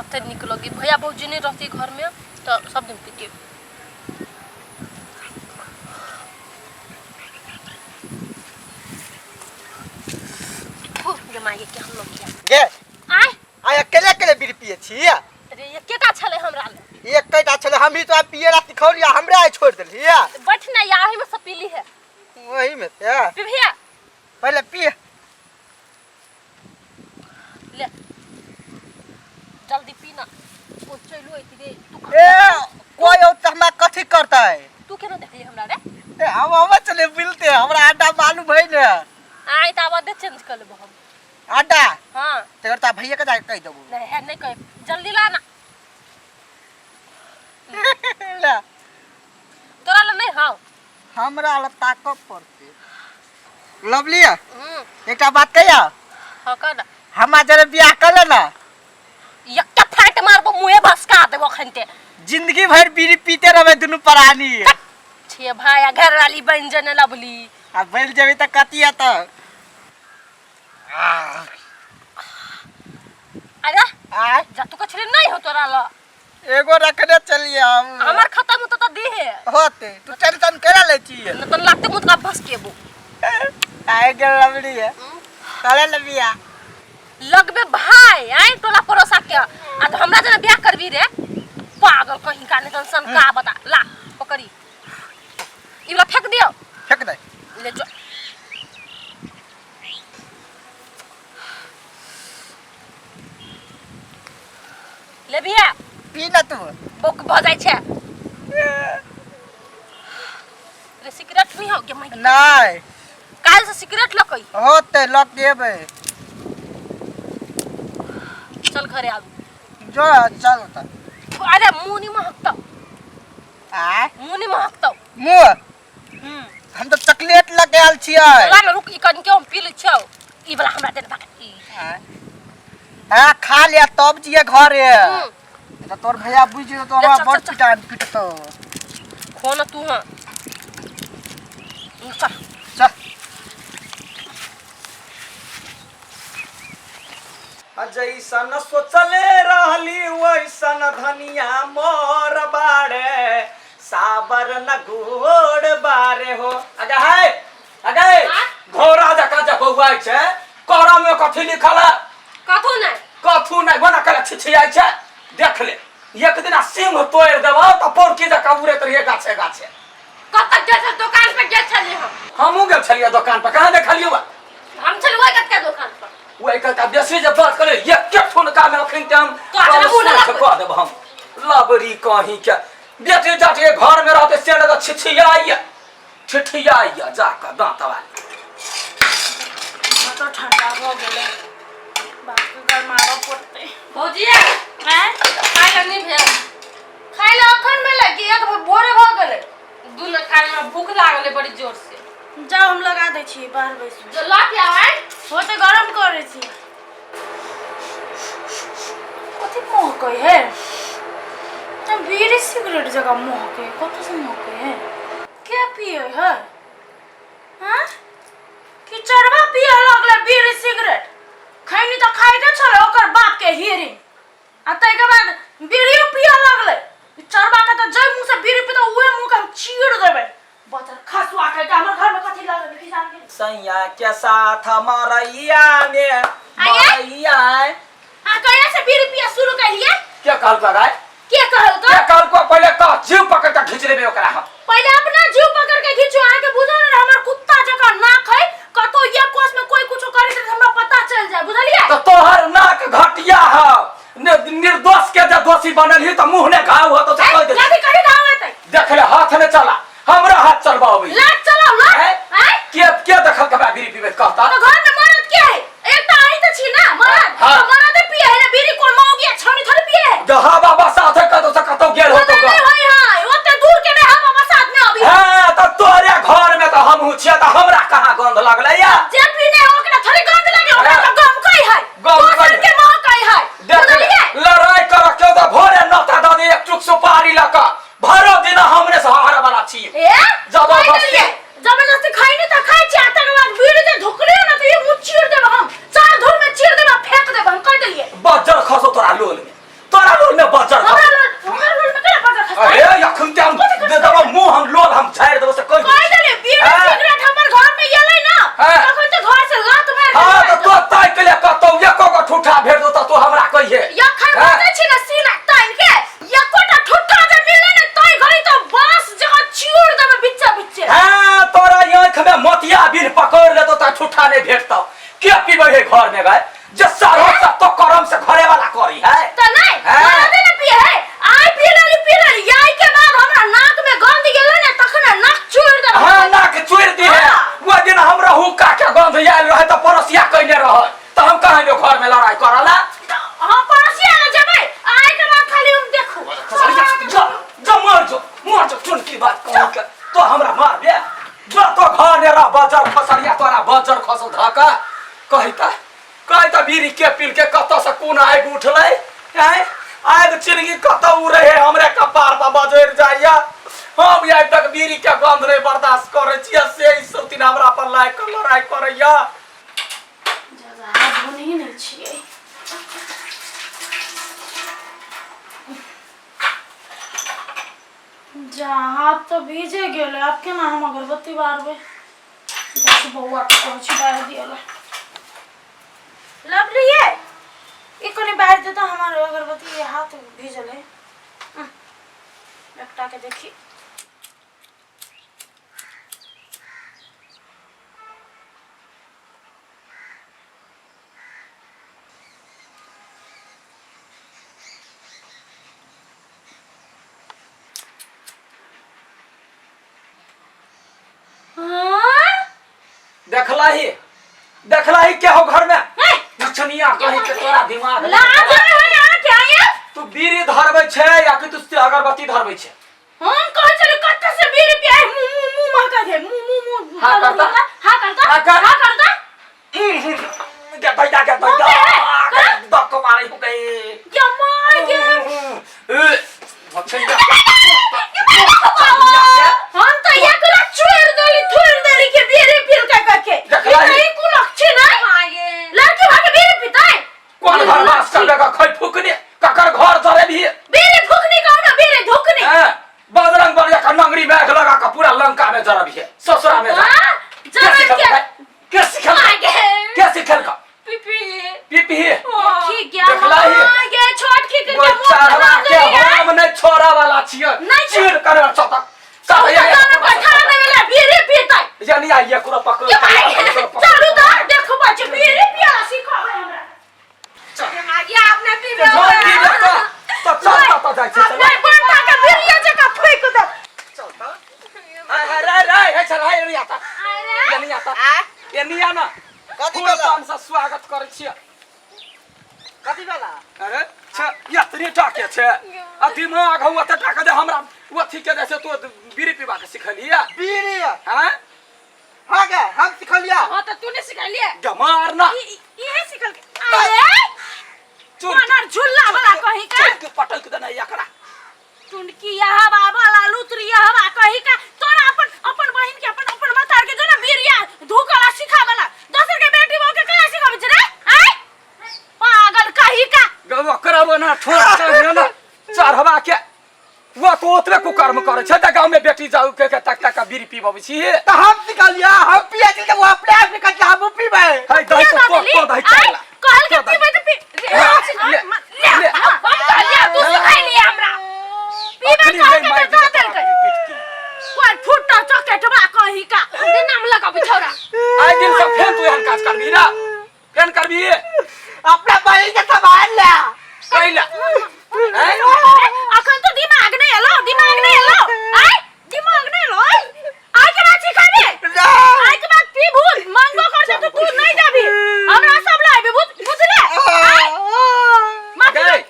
कते नीक लगी भैया भौजी नहीं रहती घर में तो सब दिन पीती। गे माय के हम लोग किया गे आय। आय अकेले अकेले बीड़ी पिए छी। अरे एकेटा छलै हमरा लग। एकटा छलै, हम ही तो पिए ला सिखौलिया, हमरा आइ छोड़ देली। बैठ ना, याही में सब पीली है। वही में से पीभिया। पहले पी ले जल्दी पी ना, ओ चलो अइती रे तू। ए कोई और तो हमरा कथी करता है? तू केना देखली हमरा रे? ए हम हम चले मिलते, हमरा अड्डा मालूम है ने। आइ त आवाज चेंज कर लेबो हम अड्डा। हां तेकर ता भैया के जाके कह देबो। नहीं है, नहीं कह, जल्दी ला ना। ले तोरा ले नहीं हां हमरा ल ताकब पड़ते। लवली एकटा बात कहिया? हां कह ना। हमरा जरे बियाह कर ले ना, एकटा फाट मारबो मुहे भसका देबो खनते। जिंदगी भर बीड़ी पीते रहबे दुनू प्राणी। छे भाई आ घर वाली बन जने लवली। आ बन जेबी त कथी त। अरे आ जा तू कछरी नहीं हो तोरा ल। एगो रखने चलिए हम। हमर खत्म होतो त दी है। होते तू टेंशन केना ले छी? न त लाते मुत का भसकेबो। आइ गेल लवली है करे ले बियाह। लगबे भाई आइ टोला पड़ोसा के आ तो हमरा जना बियाह करबी रे पागल कहीं का नहीं टेंशन का बता। ला पकड़ी ई वाला फेंक दियो। फेंक दे। ले जो। ले बिया। पी ना तू। बोक भ जाय छै। रे सिगरेट नहीं हो गया? नहीं। काल से सिगरेट लकई। होते लक देबे। चल घरे आबू। जो चल त। अरे मुंह नहीं महकतो। आ मुंह नहीं महकतो। मुंह? हम तो चॉकलेट लके आयल छियै। ला ना रुक, ई कन के हम पी लै छियौ। ई वाला हमरा दे दे बाकी। हां खा लिया तब जिए घरे। तो तोर भैया बुझ जेतो तो हमरा चल, बड़ चल, चल। पिटान पिटतो। खो ना तू। हां चल चल। जैसन सोचले रहली वैसन धनिया मोर बाड़े, साबर न गोड़ बारे हो। अगे है अगे घोड़ा जका जब बौआइ छै, करम में कथी लिखल है? कथू नहीं। कथू नहीं बना कल छिछियाइ छै। देख ले एक दिन सिंह तोड़ देबो त पौरकी जका उड़ैत रहिए गाछे गाछे। कत गेल छल दुकान पे गेल छलियै हम? हमहूँ गेल छलियै दुकान पर। कहाँ देखलियै बा? हम छलियै ओहि कतके दुकान पर। ओहि कतका बेसी जे बात करे एके ठुनका में अखन ते हम तो आज ना मुँह ना कह देब हम लबरी कहीं के बेटी जाटी घर में रहते से न छिछियाइया छिठियाइया जाके दांत वाली। तो ठंडा भ गेलै, बाप के गरमाबऽ पड़तै। भौजी आँय? खाय लए नहि भेल? खाय लए अखन भेलै कि एक भोरे भऽ गेलै? दू ने खाय में भूख लागलै बड़ी जोर से। जाउ हम लगा दै छी, बाहर बैसू। जो लऽ के आबै। हो तऽ गरम करै छी। कथी महकै है? बीड़ी सिगरेट जकाँ महकै, कतऽसँ महकै है? के पियै है? हाँ कि चरवा पिए लगलै बीड़ी सिगरेट? खैनी तऽ खाइते छलै ओकर बाप के हियरिंग, आ ताहिके बाद बीड़ियो पिए लगलै चरवा के। तऽ जै मुँह से बीड़ी पीतौ उहे मुँह के हम चीर देबै। बचल खसुआ के हमर घर में कथी लगल किसान के। सैया के साथ मरैया में मरैया। आ कहिया से बीड़ी पिए शुरू कैलिए? के कहलको गाय? के कहलको? के कहलको? पहले कह, जीव पकड़ के खींच लेबे ओकरा हम। पहले अपना जीव पकड़ के खींचो। अहाँ के बुझल ने हमर कुत्ता जकाँ नाक है, कतौ एक कोस में कोई कुछो करे त हमरा पता चल जाए, बुझलिए? तो तोहर नाक घटिया है, निर्दोष के जे दोषी बनल ही त मुंह ने घाव हो तो कह दे। कथी कथी घाव हेतै? देख ले हाथ ने चला, हमरा हाथ चलबा अबै। लात चलाओ लात। हैं? हैं? के के देखल के बा बीड़ी पीबे कहता? तो घर में मरद के है? एक तो आई तो छी ना मरद। हाँ। तो मरद पिए है ना बीड़ी, कोन मौगी छौनी थोड़ी पिए है? जहाँ बाबा साथे कतौ से कतौ गेल हो तो नहीं होई है, ओते दूर के नहीं, हम बसात में अभी। हां त तोरे घर में त हमहू छियै त हमरा कहाँ गंध लगलै या? जे पीने हो ओकरा थोड़ी गंध लगे, ओकरा हाँ। तो गम कई है, गम दोसर कई। के महकै है। देख ले, बुझलिए? लड़ाई कर के त भोरे नता द दे एक चुक सुपारी लक भरो दिन हमरे सहारा वाला छी। ए जबरदस्ती। खाइ देलियै। जबरदस्ती खैनी त खाइ छी, आ तकर बाद बीड़ी जे धुकलियै ने त ई मुँह चीर देब हम, चार धूर में चीर देब आ फेंक देब हम, कह देलियै। बज्जर खसो तोरा लोल में, तोरा के पीबै है घर में गए जे सारो सब तो करम से घरे वाला करी है त नहीं हैं? मरदे ने पिए है आइ पी लेली पी लेली आई के बाद हमरा नाक में गंध गेलै ने तखने नाक चोर दे हाँ नाक चोर दी है हाँ। वो दिन हमरा हुक्का के गंध आयल रहे तो पड़ोसिया कहने रहे तो हम कहे घर में लड़ाई करला हम पड़ोसिया ने जेबै आई के बाद खाली हम देखू जा जा मर जो मर जो चुन की बात कहूं के तो हमरा मार बे जा तो घर ने रह बजर खसरिया तोरा बजर खसल धका कही त कही त बीड़ी के पील के कत से कोन आगि उठलै आय आगि चिनगी कत उड़े है हमरे कपार पर बजर जाइया हम आइ तक बीड़ी के गंध नहीं बर्दाश्त करै छियै से ई सब दिन हमरा पर लाइक लड़ाई करैया ज्यादा हाथ धोने नहि छियै जा हाथ तऽ भीजे गेलै आब केना हम अगरबत्ती बारबै जाइ बौआ के कहै छी बारि दिअ लवली ये ई कनि बारि दे तऽ हमर अगरबत्ती हाथ भीजल है एकटा के देखी हाँ? देखला ही देखला ही क्या हो घर में नचनिया कहीं के तोरा दिमाग लाज है यहाँ क्या ये तू बीड़ी धरबै छै या कि तू अगरबत्ती धरबै छै हम कहै छली कत्ते से बीड़ी पियाई मुंह मुंह मुंह महकै छै मुंह मुंह मुंह हाँ करता? हाँ करता हाँ कर? हाँ करता के दैया के दैया मम्मी, कर? दक मारै हो गई क्या मार के हम तो एकरा छोड़ देली छोड़ देली के बीड़ी पील के करके देखला ही। ई कुलक्षी नहीं लड़की भागे बीड़ी पीतै कोन घर वास करबे का खै फुकने ककर घर जरे भी बीड़ी फूकनी कहू ना बीड़ी धुकनी हैं बजरंग बलिया का नंगरी बैग लगा का पूरा लंका में जरा भी है ससुरा में जा हाँ के जरा सिखल के के सिखल आगे के सिखल का पीपी पीपी देखी गया देखला ही। आगे छोट की के मुंह चढ़वा खराब के देली है हम नहीं छोड़ा वाला छियै नहीं छो- चीर कर चतक चल ये दुकान पर ठा देवे बीड़ी पीतै यानी आइए कुरा पकड़ ये भाई चलू तो देखो बच्चे बीड़ी पिया सिखावे हमरा आगे आपने पीबे जो पीबे तो तो चल तो जाइ छै चल नहीं बंटा के बीड़िया जका फेंक दे चल तो हाय हाय रे रे हे चल हाय रे आता अरे ये नहीं आता ये नहीं आना कथी फूल वाला पान से स्वागत करै छियै कथी वाला अरे छे एतनी टा के छे आ दिमाग हौ एते टा के जे हमरा अथी के जैसे तू बीड़ी पीबा के सिखलिया बीड़ी हैं हाँ गे हम सिखलिया हां त तू ने सिखलिए गमार ना इहे सिखल के अरे चुर कोनर झुल्ला वाला कहीं का चुर के पटक देना एकरा टुनकी यह बाबा लालू त्रिया हवा कहीं का तोरा अपन अपन बहिन के अपन अपन मतार के जो ना बीरिया धूकला सिखावला दोसर के बेटी बहू के कहाँ सिखाबै छै रे आय पागल कहीं का गवा करब ना ठोर चढ़ ना चढ़वा के वो तो ओतबे कुकर्म करै छै तऽ गाँवमे बेटी जाउ के के तक तक बीड़ी पीबबै छी तो हम सिखलिया हम पिए छी तो वो अपने आप निकल के हम पीबै है दही तो तो तो दही आय चढ़ला कहल के तो दही। पीबै त पी ले, ले। हम कहलिए तू सिखैलिए हमरा पीबै अखनी कहल नहि के मारि त दऽ देतौ देलकै पीट के। कोई फुट्टा चकेटवा कहीं का हमरे नाम लगाबी छौरा आइ दिन से फेन तू एहन काज करबी ना फेन करबी अपना बहिन के संभाल ले कैला हैं? अखन तो दिमाग नहीं एलो दिमाग नहीं एलो आय दिमाग नहीं एलो आय आय के बाद सिखाबे ना आय के बाद पी भूल मांगो कर से तो तू नहीं जाबी हमरा सब लाबी बुझ बुझले आय माफी गई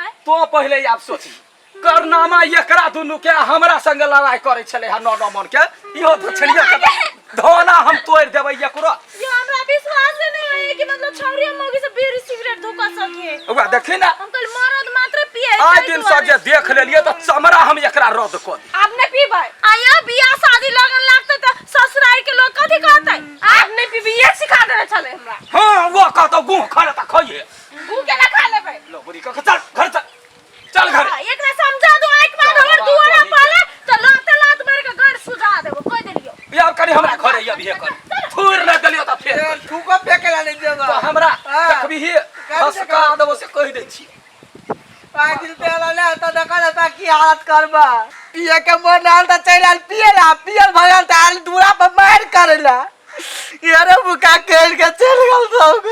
आय तो पहिले आब सोची करनामा एकरा दुनू के हमरा संग लड़ाई करै छलै हँ नौ नौ मन के इहो तो छलियै के धोना हम तोड़ि देबै एकरो ये हमरा विश्वास नहीं है कि मतलब छौरी मौगी से बीड़ी सिगरेट धोखा सके ओकरा देखी ना हम कल मरद मात्र पिए आइ दिन से जे देख लेलियै तऽ चमड़ा हम एकरा रद्द कऽ दी आब नहीं पीबै आया बियाह शादी लगन लागते त ससुराल के लोग कथी कहते आब नहीं पीबी ये सिखा देने छले हमरा हँ वो कहतौ गुह खा ले तऽ खइहे गू के ना खा लेबै लो बुढ़ी कह चल घर चल चल घर एकरा समझा दो एक बार हमर दुआरा पाले त लात लात मार के गड़ सुझा देबो कह देलियो यार कनी हमरा घरे अभी कर थूर नहि देलियो तऽ फेर करिहे। थूको फेंके ला नहीं देबा तऽ हमरा हाँ। देखबी ही हंसका देबो से कहि दै छी पाँच रुपया वाला ले तो देखा जाता की हालत करबा पिए के मन आयल तो चलि आयल पिए ला पियल भऽ गेल तऽ आयल दूरा पर मारि करै ला अरे बुका कर के चल गेल सब।